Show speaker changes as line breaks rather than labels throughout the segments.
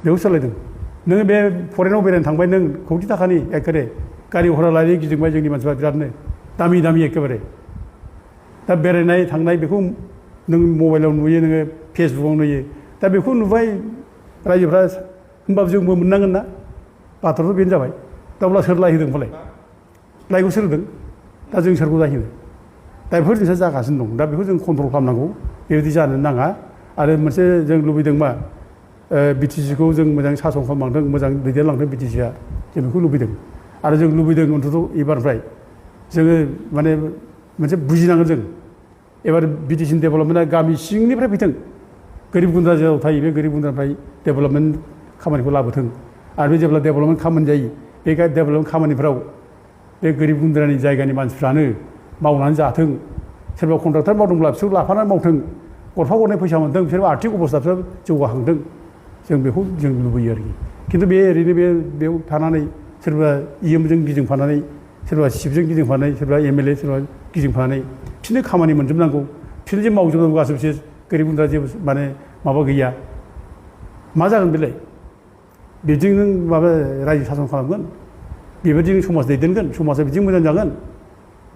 बेखौ सोलायदों नोङो बे फरेनाव बेरायनो थांबाय नों खौथि थाखानि एखेबारे गारि घरा लानानै गिदिंबाय जोंनि मानसिफ्रा बिरादनो दामि दामि एखेबारे दा बेरायनाय थांनाय बेखौ नों मबाइलाव नुयो नोङो फेसबुकाव नुयो दा बेखौ नुबाय रायजोफ्रा होमबाबो जोंबो मोननांगोन ना बाथ्राथ' बेनो जाबाय दा अब्ला सोर लायहोदों फालाय लायखौ सोर होदों दा जों सोरखौ जाहोनो दा बेफोर जिनिसा जागासिनो दं दा बेखौ जों कन्ट्रल खालामनांगौ बेबायदि जानो नाङा आरो मोनसे जों लुबैदों मा बिटिसिखौ जों मोजां सासन खालामलांदों मोजां दैदेनलांदों बिटिसिआ जों बेखौ लुबैदों आरो जों लुबैदों अन्तत' एबारनिफ्राय जोङो माने मोनसे बुजिनांगोन जों एबार बिटिसिनि डेभेलपमेन्टआ गामि सिंनिफ्राय फैथों गोरिब गुन्द्रा जेराव थायो बे गोरिब गुन्द्रानिफ्राय डेभेलपमेन्ट खामानिखौ लाबोथों आरो बे जेब्ला डेभेलपमेन्ट खामानि जायो बे डेभेलपमेन्ट खामानिफ्राव बे गोरिब गुन्द्रानि जायगानि मानसिफ्रानो मावनानै जाथों सोरबा कन्ट्राक्टर मावदोंब्ला बिसोर लाफानानै मावथों गरफा गरनै फैसा मोनदों बिसोर आर्थिक अबस्थाफ्रा जौगाखांदों जों बेखौ जों लुबैयो आरोखि खिन्थु बे ओरैनो बेयाव थानानै सोरबा इएमजों गिदिंफानानै सोरबा सिपजों गिदिंफानानै सोरबा एमएलए सोरबा गिदिंफानानै बिसोरनो खामानि मोनजोबनांगौ बिसोरनो जे मावजोबनांगौ गासैबो बिसोर गोरिब गुन्द्रा जेबो माने माबा गैया मा जागोन बेलाय बिदिजों नों माबा रायजो सासन खालामगोन बेबायदिनो समाज दैदेनगोन समाजा बिदि मोजां जागोन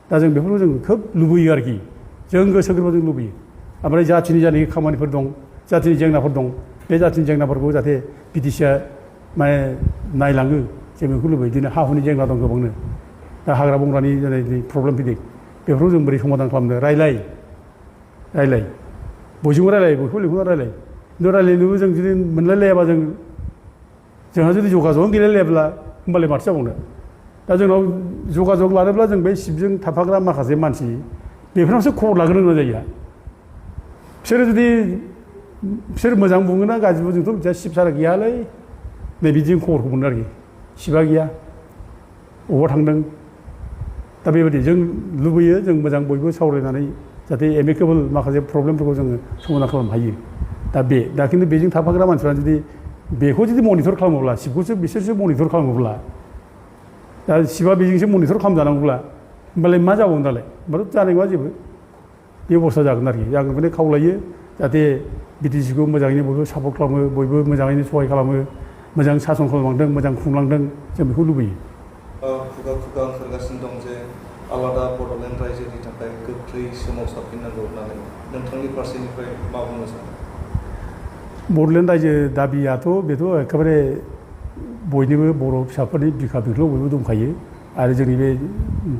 दा जों बेफोरखौ जों खोब लुबैयो आरोखि जों गोसो गोरबोआव जों लुबैयो ओमफ्राय जाथिनि जानाखि खामानिफोर दं जाथिनि जेंनाफोर दं बे जाथिनि जेंनाफोरखौ जाहाथे बिटिसिआ माने नायलाङो जों बेखौ लुबैयो बिदिनो हा हुनि जेंना दं गोबांनो दा हाग्रा बंग्रानि जानाय प्रब्लेम फैदों बेफोरखौ जों बोरै समाधान खालामनो रायलाय बयजोंबो रायलाय बयखौबो लिंहरना रायलाय खिन्थु रायलायनोबो जों जुदि मोनलायलायाबा जोंहा जुदि जगाजगआनो गैलायलायाब्ला होमबालाय माथो जाबावनो दा जोंनाव जगाजग लानोब्ला जों बे सिपजों थाफाग्रा माखासे मानसि बेफोरनावसो खबर लाग्रोनो गोनां जायो बिसोरो जुदि बिसोर मोजां बुङोना गाज्रि बुङो जोंथ' मिथिया सिप सारा गैयालै नै बिदिजों खबरखौ मोनो आरोखि सिपआ गैया बबावबा थांदों दा बेबायदि जों लुबैयो जों मोजां बयबो सावरायनानै जाहाथे एमिकेबोल माखासे प्रब्लेमफोरखौ जोङो समाधान खालामनो हायो दा खिन्थु बेजों थाफाग्रा मानसिफ्रा जुदि बेखौ जुदि मनिटर खालामोब्ला सिपखौसो बिसोरसो मनिटर खालामोब्ला दा सिपआ बेजोंसो मनिटर खालामजानांगौब्ला होमबालाय मा जाबावगोन दालाय होमबाथ' जानाय नङा जेबो बे अबस्था जागोन आरोखि आं बेखौनो खावलायो जाहाथे बिटिसिखौ मोजाङैनो बयबो सापर्ट खालामो बयबो मोजाङैनो सहाय खालामो मोजां सासन खालामलांदों मोजां खुंलांदों जों बेखौ लुबैयो
खुगा खुगा ओंखारगासिनो दं जे आलादा बड'लेण्ड रायजोनि थाखाय गोख्रै सोमावसारफिननांगौ होननानै नोंथांनि फारसेनिफ्राय मा बुंनो सानो
बड'लेण्ड रायजो दाबियाथ' बेथ' एखेबारे बयनिबो बर' फिसाफोरनि बिखा बिख्लो बयबो दंखायो आरो जोंनि बे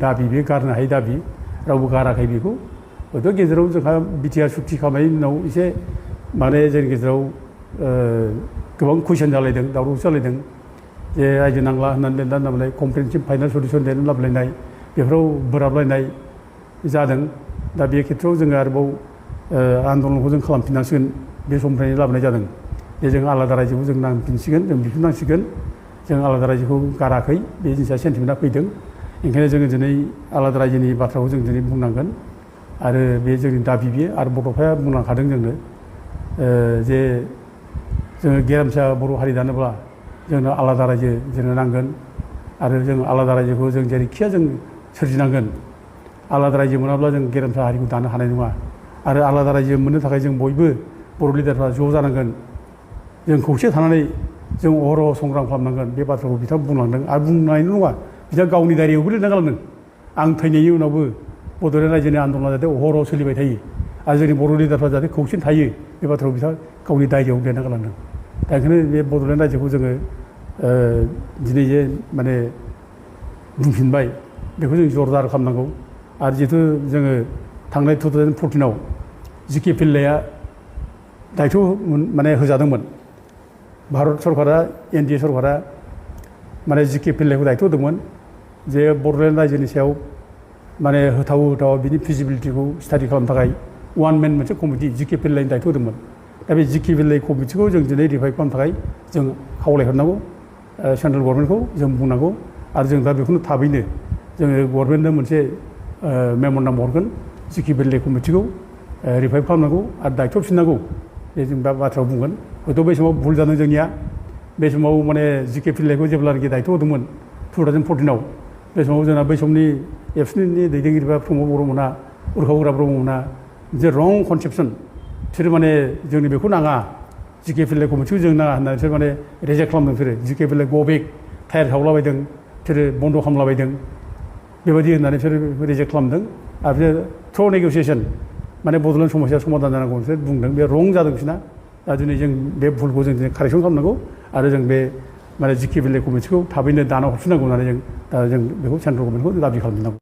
दाबि बे गारनो हायै दाबि रावबो गाराखै बेखौ हयथ' गेजेराव जोंहा बिटिआर सुक्ति खालामनायनि उनाव एसे माने जोंनि गेजेराव गोबां कुइसन जालायदों दावराव जालायदों जे रायजो नांला होननानै दा नामलाय कमप्रिहेनसिभ फाइनाल सलिउसन देरनो लाबोलायनाय बेफोराव बोराबलायनाय जादों दा बे खेथ्रआव जोङो आरोबाव आन्दलनखौ जों खालामफिननांसिगोन बे समनिफ्रायनो लाबोनाय जादों जे जों आलादा रायजोखौ जों नांफिनसिगोन जों दिहुननांसिगोन जों आलादा रायजोखौ गाराखै बे जिनिसा सेन्टिमेन्टआ फैदों ओंखायनो जोङो दिनै आलादा रायजोनि बाथ्राखौ जों दिनै बुंनांगोन आरो बे जोंनि दाबि बियो आरो बड'फाया बुंलांखादों जोंनो जे जोङो गेरेमसा बर' हारि दानोब्ला जोंनो आलादा रायजो जोंनो नांगोन आरो जों आलादा रायजोखौ जों जेरैखिया जों सोरजिनांगोन आलादा रायजो मोनाब्ला जों गेरेमसा हारिखौ दानो हानाय नङा आरो आलादा रायजो मोननो थाखाय जों बयबो बर' लिडारफ्रा ज' जानांगोन जों खौसे थानानै जों अहरह संग्राम खालामनांगोन बे बाथ्राखौ बिथाङा बुंलांदों आरो बुंनायल' नङा बिथाङा गावनि दायरियावबो लिरना गालांदों आं थैनायनि उनावबो बड'लेण्ड रायजोनि आन्दलना जाहाथे अहरह सोलिबाय थायो आरो जोंनि बर' लिडारफ्रा जाहाथे खौसेनो थायो बे बाथ्राखौ बिथाङा गावनि दायरियाव लिरना गालांदों दा ओंखायनो बे बड'लेण्ड रायजोखौ जोङो दिनै जे माने बुंफिनबाय बेखौ जों जरदार खालामनांगौ आरो जिहेतु जोङो थांनाय 2014आव जिके पिल्लाया दायथ' माने होजादोंमोन भारत सरकारा एनडिए सरकारा माने जिके पिल्लायखौ दायथ' होदोंमोन जे बड'लेण्ड रायजोनि सायाव माने होथाव बिनि फिजिबिलिटिखौ स्टाडि खालामनो थाखाय वान मेन मोनसे कमिटि जिके पिल्लायनि दायथ' होदोंमोन दा बे जिके पिल्लाय कमिटिखौ जों दिनै रिभाइभ खालामनो थाखाय जों खावलायहरनांगौ सेन्ट्रेल गभर्नमेन्टखौ जों बुंनांगौ आरो जों दा बेखौनो थाबैनो जोङो गभर्नमेन्टनो मोनसे मेम'रेन्डाम हरगोन जिके पिल्लाय कमिटिखौ रिभाइभ खालामनांगौ आरो दायथ' फिननांगौ बे जों दा बाथ्रायाव बुंगोन हयथ' बै समाव भुल जादों जोंनिया बे समाव माने जिके पिल्लायखौ जेब्लानाखि दायथ' होदोंमोन 2014आव बे समाव जोंना बै समनि एबसुनि दैदेनगिरिफ्रा प्रमद बर'मोनहा उर्खाव गोरा ब्रह्ममोनहा जे रं कनसेपसन बिसोरो माने जोंनि बेखौ नाङा जिकेपिएलए कमिटिखौ जों नाङा होननानै बिसोर माने रिजेक्ट खालामदों बिसोरो जिकेपिएलए गो बेक टायार सावलाबायदों बिसोरो बन्द' खालामलाबायदों बेबायदि होननानै बिसोर रिजेक्ट खालामदों आरो बिसोर थ्र' नेगसियेसन माने बड'लेण्ड समस्या समाधान जानांगौ बिसोर बुंदों बे रं जादों बिसोरना दा दिनै जों बे भुलखौ जों दिनै कारेक्सन खालामनांगौ आरो जों बे माने जिकेपिएलए कमिटिखौ थाबैनो दाना हरफिननांगौ होननानै जों बेखौ सेन्ट्रेल गभर्नमेन्टखौ दाबि खालामनांगौ